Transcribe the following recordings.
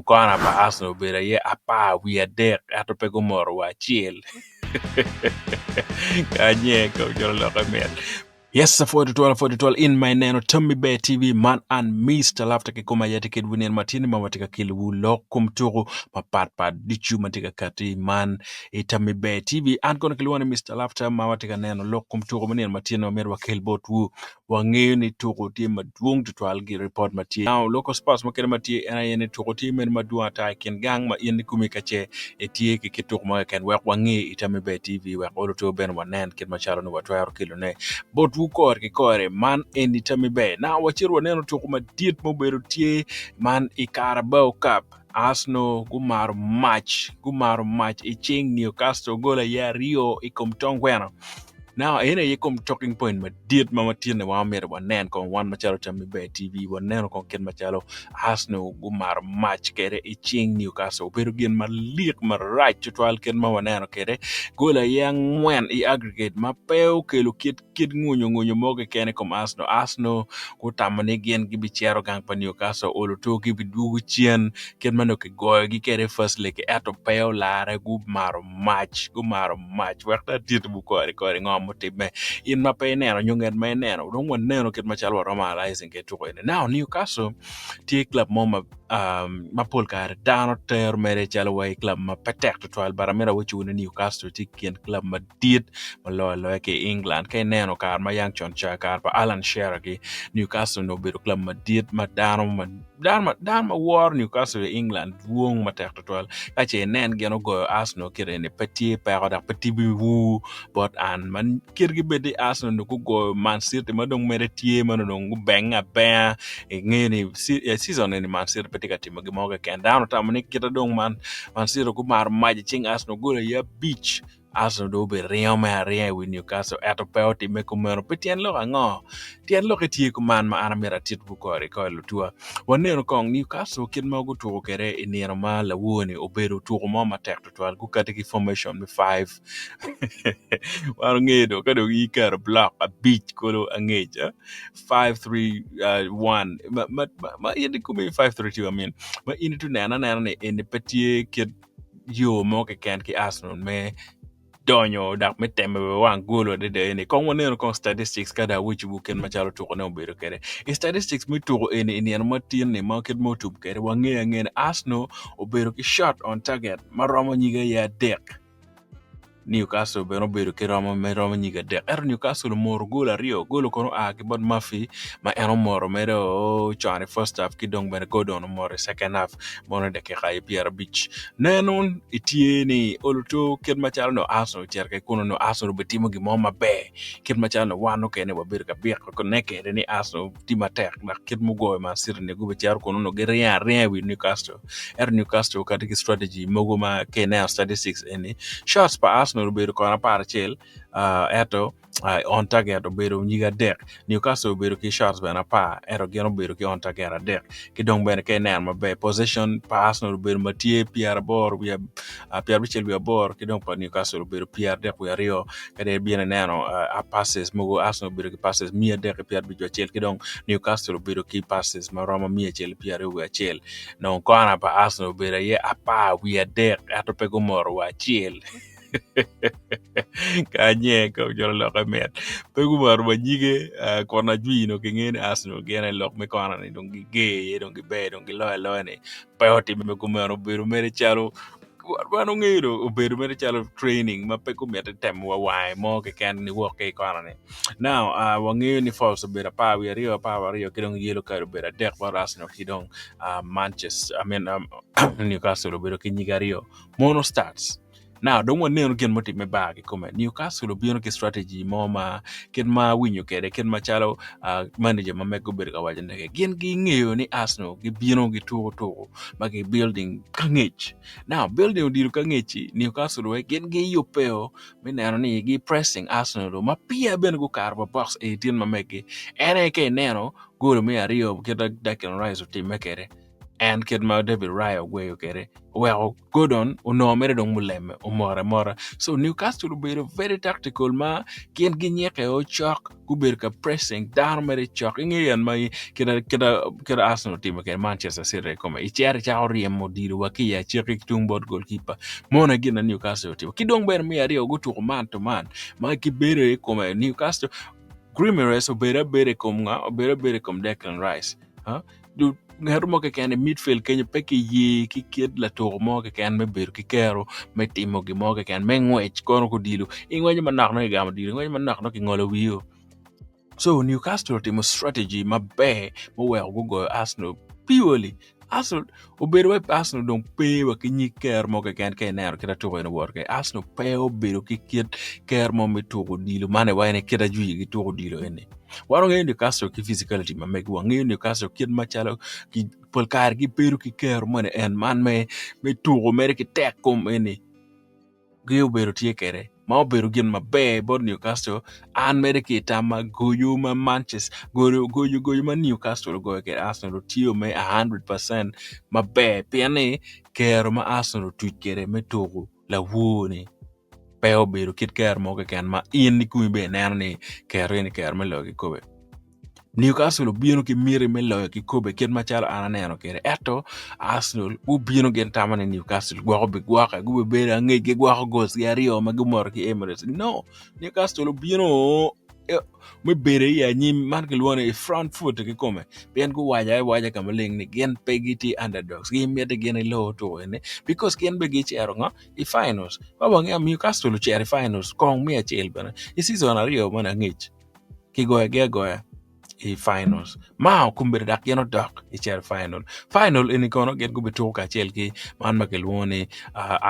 Kona pa Arsenal obedo aye 13 ento pe gumoto wa acel. Kanye kom jolo lokke mit. Yes, apwoyo tutwal, apwoyo tutwal in ma ineno Tammi Ber TV man an Mr. Laughter kikome aye tye kedwu nino ma tye ni ma watye ka kelowu lok kom tuku mapat pat ducu ma tye ka kati man i Tammi Ber TV. An kono kilwongo ni Mr. Laughter ma watye ka neno lok kom tuku me nino ma tye ni ma myero wakel botwu. Wangeyo ni tuku tye madwong tutwal gi ripot ma tye. Now, local sports mukene ma tye en aye ni tuku tye meno madwong ata i kin gang ma in ikomi ka ce itye ki kit tuku mo keken wek wange i Tammi Ber TV wek olo to bene wanen kit macalo ni watwero kelone botwu kore ki kore. Man eni Tammi Ber. Now, wacito waneno tuku madit mubedo tye man i Carabao Cup. Arsenal gumaro mac, gumaro mac i cing Newcastle gol aye aryo i kom tong gweno. Now eni aye kom talking point madit ma watye wa omyero wanen kong wan macalo Tammi Ber TV waneno kong kit macalo Arsenal gumaro mac kede i cing Newcastle obedo gin malik marac tutwal kit ma waneno kede gol aye angwen i aggregate ma pe okelo kit kit ngunyo ngunyo mo keken i kom Arsenal. Arsenal gutamo ni gin gibicito gang pa Newcastle olo to gibidwogo cen kit ma nongo kigoyogi kwede i first leg ento pe olare gumaro mac gumaro mac wek dong atitwu kore kore ngo mutimme in ma pe ineno nyo nget ma ineno dong waneno kit macalo waromo analyzing kwede tuko eni. Now Newcastle tye club mo ma ma pol kare dano tero mere calo wai club ma pe tek tutwal but amito awacciwu ni Newcastle tye i kin club ma madit ma loyo aloya ki i England. Ka ineno kare ma yang con ca, kare pa Alan Shearer ki Newcastle onongo obedo club madit ma dano ma dano ma dano ma woro Newcastle i England dwong matek tutwal. Ka ce inen gin ogoyo Arsenal kite ni pe tye peko dok pe tye wu bot an ma kitgi bed ni Arsenal onongo gugoyo Man City ma dong mere tye ma dong gubenge abenga ingeyo ni season eni Man City pe tye ka timo gin mo keken. Dano otamo ni kite dong Man City gumaro mac i cing Arsenal gol aye abic Arsenal dong obedo ringo me aringa i wi Newcastle ento pe otimme kumeno pi tyen lok ango? Tyen lokke tye kuman ma an amyero atitwu kore kore lutuwa. Waneno kong Newcastle kit ma gutuko kwede i nino ma lawor-ni obedo tuko mo matek tutwal gukati ki formation me five wan wangeyo dong ka dong iketo block abic kulu angec 5-3-1 ma in ikomi 5-3-2 I mean ma in itye neno anena ni eni pe tye kit yo mo keken ki Arsenal me donyo dok me temo wa wang gol adada eni. Kong waneno kong statistics ka dong awaciwu kit macalo tukone obedo kwede. I statistics me tuko eni i nino matin-ni ma kit ma otum kwede wangeyo angeya ni Arsenal obedo ki shot on target ma romo nyige aye adek. Newcastle bene obedo ki romo me romo nyige adek ento Newcastle omoro gol aryo gol kono oa ki bot Murphy ma en omoro mere con i first half ki dong bene Gordon omoro i second half mono i dakika aye 50 neno itye ni oluto kit macalo nongo Arsenal ocito ki kunu nongo Arsenal obitimo gin mo maber kit macalo nongo wan mukene wabedo ka byekone kwede ni Arsenal tye matek dok kit mugoyo Man City ni gubicito kunu nongo giringo aringa i wi Newcastle ento Newcastle okati ki strategy mogo ma ka ineno statistics eni shots pa Arsenal obedo kono 11 ento on target obedo nyige adek Newcastle obedo ki shots bene apar ento gin obedo ki on target adek ki dong bene ka ineno maber possession pa Arsenal obedo ma tye 86.8 ki dong pa Newcastle obedo 32 Kadi ibino ineno passes mogo Arsenal obedo ki passes 351 ki dong Newcastle obedo ki passes ma romo 121. Nongo kona pa Arsenal obedo aye 13 ento pe gumoto wa acel. Kanye ka ojolo lokke mit. Pe gumoto wa nyige kun ajwi nongo kingeyo ni Arsenal gin aye lok me kona ni dong giger iye dong giber dong giloyo aloya ni pe otimme kumeno obedo mere calo Wan ongeyo dong obedo mere calo training ma pe gumiti temo wa wange mo keken niwok ki i kona ni. Now uh, wangeyo ni fouls obedo 12 12 ki dong yellow card obedo adek bot Arsenal ki dong uh, Manchester I mean, um, Newcastle obedo ki nyige aryo. Mono stats. Now dong waneno gin mutimme bar kikome. Newcastle obino ki strategy mo ma kit ma awinyo kwede kit macalo uh, manager ma mege obedo ka waco ni gin gingeyo ni Arsenal gibino gituko tuko ma gi building ka ngec. Now building odilo ka ngec-ci Newcastle wek gin giyubbeo me neno ni gi pressing Arsenal ma peya bene gukato wa box 18 ma megi. En aye ka ineno gol me aryo kit ma Declan Rice otimme kwede. En kit ma David Raya ogweyo kwede oweko Gordon onongo mere dong muleme omoro amora. So Newcastle obedo very tactical ma gin ginyikke o cok gubedo ka pressing dano mere cok inge en ma kita kita kita Arsenal otimo kwede Manchester City kome icero icako ryemo odilo wa ki i aciki ki tung bot goalkeeper mono gin ma Newcastle otimo ki dong bene me aryo gutuko man to man ma gibedo i kome Newcastle Guimaraes obedo abeda i kom nga obedo abeda i kom Declan Rice huh? Ngat mo keken i midfield kenyo pe ki ye ki kit latuko mo keken me bedo ki kero me timo gin mo keken me ngwec kono ki odilo ingwenyo manok nongo igamo odilo ingwenyo manok nongo kingolo wio. So Newcastle otimo strategy maber muweko gugoyo Arsenal purely Arsenal obedo wai Arsenal dong pe wa ki nyig ker mo keken ka ineno kit ma tuko eni owoto kwede Arsenal pe obedo ki kit ker mo me tuko odilo man iwaci ni kit ajwi gituko odilo eni. Wan wangeyo Newcastle ki physicality ma megi wangeyo Newcastle kit macalo pol kare gibedo ki kero moni en man me tuko mere ki tek kom eni gi obedo tye kwede ma obedo gin maber bot Newcastle an mere ki i tamma goyo ma Manchester goyo goyo ma Newcastle ogoyo kwede Arsenal tye me a hundred percent maber pien ni kero ma Arsenal otuc kwede me tuko lawor-ni. pe obedo kit kero mo keken ma in ikomi bene ineno ni kero eni kero me loyo kikobe. Newcastle obino ki miti me loyo kikobe kit macalo an aneno kwede ento Arsenal gubino gin tamo ni Newcastle gwoko bigwoke gubibedo angec gigwoko goals gi aryo ma gumoto ki Emirates no Newcastle obino me bedo i anyim man kilwongo ni front foot kikome pien guwaco awaca ka maleng ni gin pe gitye underdogs gimiti gin ilo tuko eni because gin bene gicito ngo i finals ma wangeyo Newcastle ocito i finals kong me acel bene i season aryo moni angec kigoyogi agoya i finals ma kombeddi dok gin odok i cito i final final eni kono gin gubituko kacel ki man ma kilwongo ni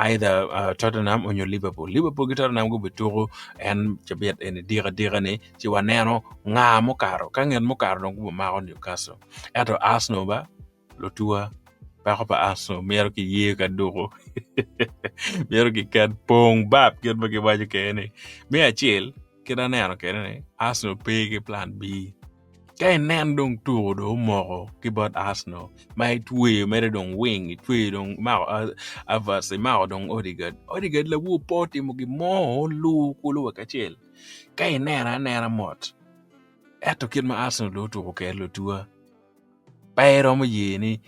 either Tottenham onyo Liverpool Liverpool ki Tottenham gubituko en cabit eni dika dika ni ci waneno nga mukato ka ngat mukato dong gubimako Newcastle ento Arsenal ba Lutuwa, peko pa Arsenal myero kiye ka duko myero kiket pong bab kit ma kiwaco kwede ni. Me acel kit aneno kwede ni Arsenal pe ki plan B. Ka inen dong tuko dong omoko ki bot Arsenal ma itweyo mere dong wing itweyo dong imako Havertz imako dong Odegaard. Odegaard lawor pe otimo gin mo olu kulu wa kacel. Ka ineno anena mot ento kit ma Arsenal dong otuko kwede lutuwa Pe iromo ye ni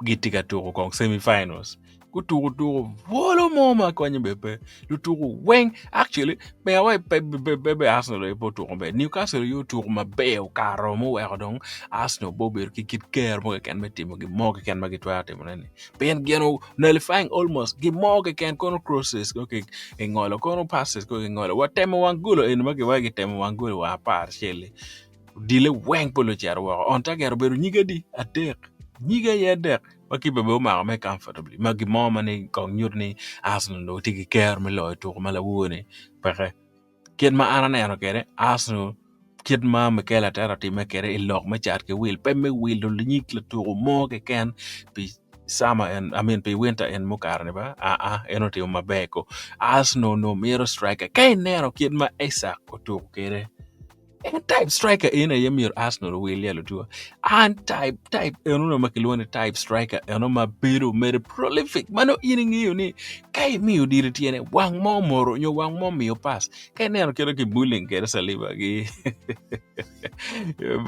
gitye ka tuko kong semi finals. Gutuko tuko bwolo mo ma konye bene pe. Lutuko weng actually pe wa pe pe pe Arsenal aye pe otuko maber. Newcastle aye otuko maber okato muweko dong Arsenal pe obedo ki kit ker mo keken me timo gin mo keken ma gitwero timone-ni. Pien gin nullifying almost gin mo keken kono crosses kono kingolo kono passes kono kingolo wa temo wang golo eni ma kiwaco kitemo wang golo wa apar acel-li. Odile weng pol ocito woko. On target obedo nyige adi? Adek. Nyige aye adek ma keeper bene omako me comfortably ma gin mo ma ni kong nyuto ni Arsenal onongo tye ki kero me loyo tuko ma lawor-ni peke. Kit ma an aneno kwede Arsenal kit ma Mikel Arteta otimme kwede i lok me cat ki wil pe me wilo nyig latuko mo keken pi summer en I mean pi winter en mukato-ni ba aa en otimo maber ko. Arsenal onongo mito striker ka ineno kit ma Isak otuko kwede En type striker eni aye myero Arsenal owil iye lutuwa. An type type eno ma kilwongo ni type striker eno ma bedo mere prolific ma nongo in ingeyo ni ka imiyo odilo i tyene wang mo omoro nyo wang mo omiyo pass ka ineno kit ma ki bullying kwede Saliba ki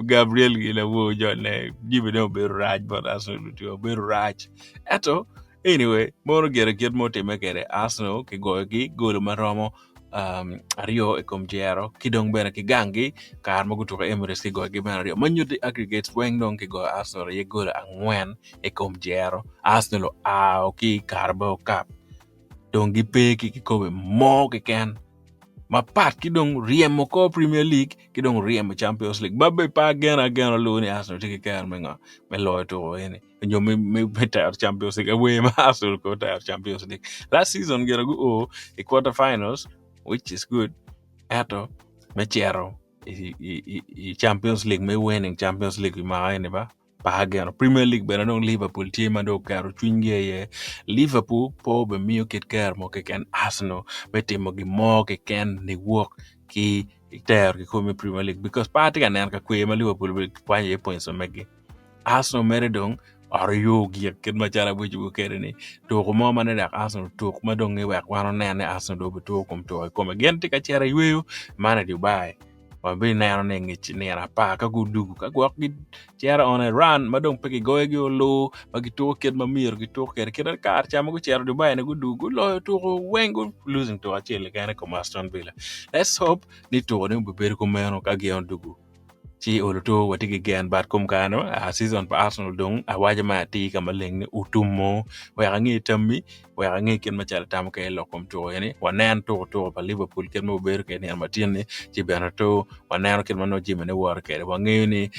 Gabriel gi lawor jone jami dong obedo rac bot Arsenal lutuwa obedo rac ento anyway mono gire kit ma otimme kwede Arsenal kigoyogi golo ma romo aryo i kom jero ki dong bene ki ganggi kare ma gutuko i Emirates kigoyogi bene aryo ma nyutti aggregates weng dong kigoyo Arsenal aye golo angwen i kom jero Arsenal oa ki i Carabao Cup dong gipe ki kikobe mo keken mapat ki dong ryemo kor Premier League ki dong ryemo Champions League ma bene pe ageno agena lubo ni Arsenal tye ki kero me ngo me loyo tuko eni. nyo me, me, me tero Champions League awer ma Arsenal ko tero Champions League last season gire gu o i quarter finals which is good ento me cito i, i, i, i Champions League me winning Champions League i mwaka eni ba pa ageno Premier League bene dong Liverpool tye ma dong oketo cwinygi iye Liverpool pe obimiyo kit kero mo keken Arsenal me timo gin mo keken niwok ki tero kikopo me Premier League because pe atye ka neno ka kwer ma Liverpool kwanyo iye points ma megi. Arsenal mere dong. Ot oyo gik kit macalo awico kwede ni tuko mo ma dok Arsenal otuk ma dong wek wan onen ni Arsenal dong obituko kom tuko kikome gin tye ka cito i yweyo man i Dubai wabineno ni nge nino apar ka gudugo ka gwok gicito on a run ma dong pe kigoyogi oluu ma gituko kit ma myero gituk kwede kit ma kare ca ma gucito Dubai ni gudugo guloyo tuko weng gu losing tuko acel keken i kom Aston Villa let's hope ni tuko ni obibedo kumeno ka gin odugo. Ci olo to watye ki gen but kom kare ni season pa Arsenal dong awaco ma atir ka maleng ni otumo wek ange tammi wek ange kit macalo itamo kwede lok kom tuko eni wanen tuko tuko pa Liverpool kit ma obedo kwede nino matin ni ci bene to waneno kit ma nongo jamine woto kwede wangeyo ni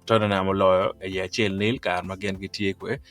Tottenham oloyo iye acel nil kare ma gin gitye kwede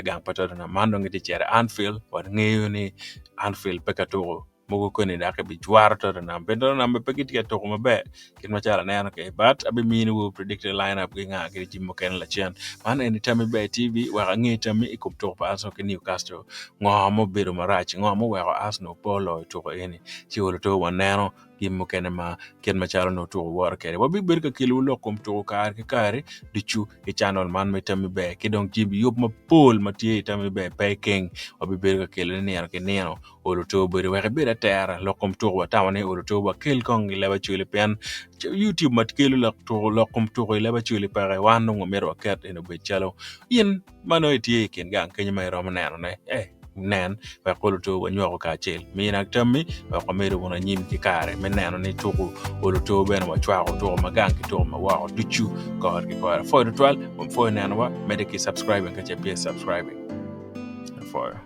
gang pa Tottenham man dong gitye cito i Anfield wangeyo ni Anfield pe ka tuko mogo koni dok kibijwaro Tottenham pien Tottenham bene pe gitye ka tuko maber kit macalo aneno kwede but abiminiwu predicted line up ki nga kadi jami mukene lacen. Man eni Tammy Ber TV wek ange tammi i kom tuko pa Arsenal ki Newcastle ngo ma obedo marac ngo ma oweko Arsenal pe oloyo tuko eni ci olo to waneno gin mukene ma kit macalo nongo tuko woto kwede. Wabibedo ka kelowu lok kom tuko kare ki kare ducu i channel man me Tammy Ber ki dong jami yub mapol ma tye i Tammy Ber pe ikeng wabibedo ka kelone nino ki nino. Olo to obedo wek ibed atera lok kom tuko watamo ni olo to wakel kong i leb acholi pien YouTube ma kelo lok tuko lok kom tuko i leb acholi peke wan dong wamito waket eni obed calo in ma nongo itye i kin gang kenyo ma iromo neno ne eh nen wek olo to wanywako kacel mina tammi wek wamedo wunu anyim ki kare me neno ni tuko olo to bene wacwako tuko ma gang ki tuko ma woko ducu kore ki kore apwoyo tutwal wapwoyo nenowa medde ki subscribing ka ce peya i subscribing apwoyo.